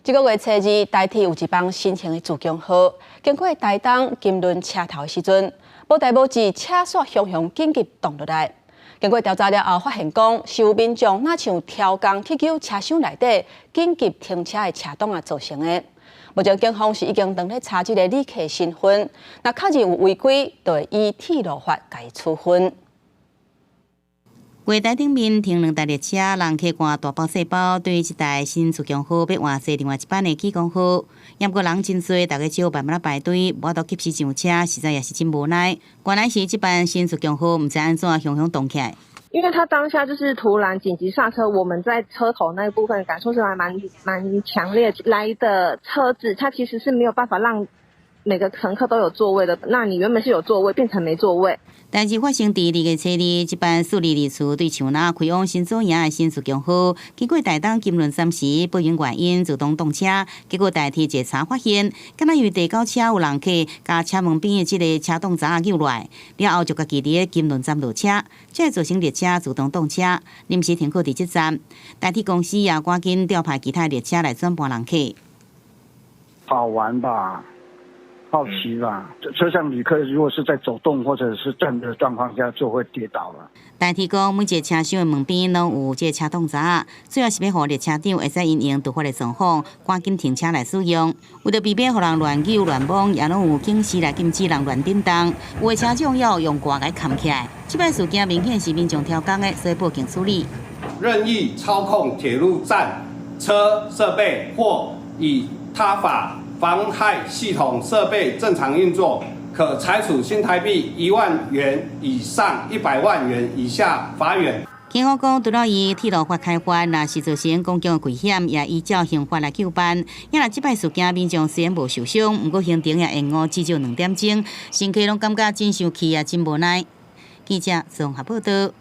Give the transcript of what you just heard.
這個月初二，台鐵有一班新型的自強號，經過台東金崙車頭的時陣，無代無誌車煞雄雄緊急擋落來。經過調查了後，發現講是有民眾若像挑工去揪車廂內底緊急停車的車擋仔造成的。目前警方是已經正咧查這个旅客身份，若確認有違規，就會依鐵路法共伊處分。月台頂面停兩台列車，人客掛大包細包，對一台新自強號欲換坐另外一班的啟光號。毋過人真濟，大家只好慢慢仔排隊，無法度及時上車，實在也是真無奈。原來是這班新自強號，毋知按怎雄雄擋起來。因為他當下就是突然緊急剎車，我們在車頭那一部分感受是還蠻強烈。來的車子，它其實是沒有辦法讓每個乘客都有座位的。那你原本是有座位，變成沒座位。代誌發生佇2月初二，這班422次對樹林開往新祖營的新自強號，經過台東金崙站時，不明原因自動擋車，結果台鐵檢查發現，敢若因為第九車有人客，共車門邊的這个車擋閘扭落來，了後就家己佇咧金崙站落車，才會造成列車自動擋車，臨時停靠佇這站。台鐵公司也趕緊調派其他列車來轉搬人客。好玩吧？好奇吧，車廂旅客如果是在走動或者是站的狀況下，就會跌倒了。台鐵講，每一个車廂的門邊攏有這个車擋閘，主要是欲予列車長會使因應突發的狀況，趕緊停車來使用。為著避免予人亂扭亂摸，也攏有警示來禁止人亂振動。有的車長要用掛共伊崁起來。這擺事件明顯是民眾挑工的，所以報警處理。任意操控鐵路站車設備或以他法妨害系統設備正常運作，可裁處新台幣1萬元以上100萬元以下罰鍰。警方講，除了依鐵路法開罰，若是造成公共的危險，也依照刑法來究辦。也若這擺事件民眾雖然無受傷，毋過行程也延誤至少2點鐘，乘客攏感覺真生氣啊，真無奈。記者綜合報道。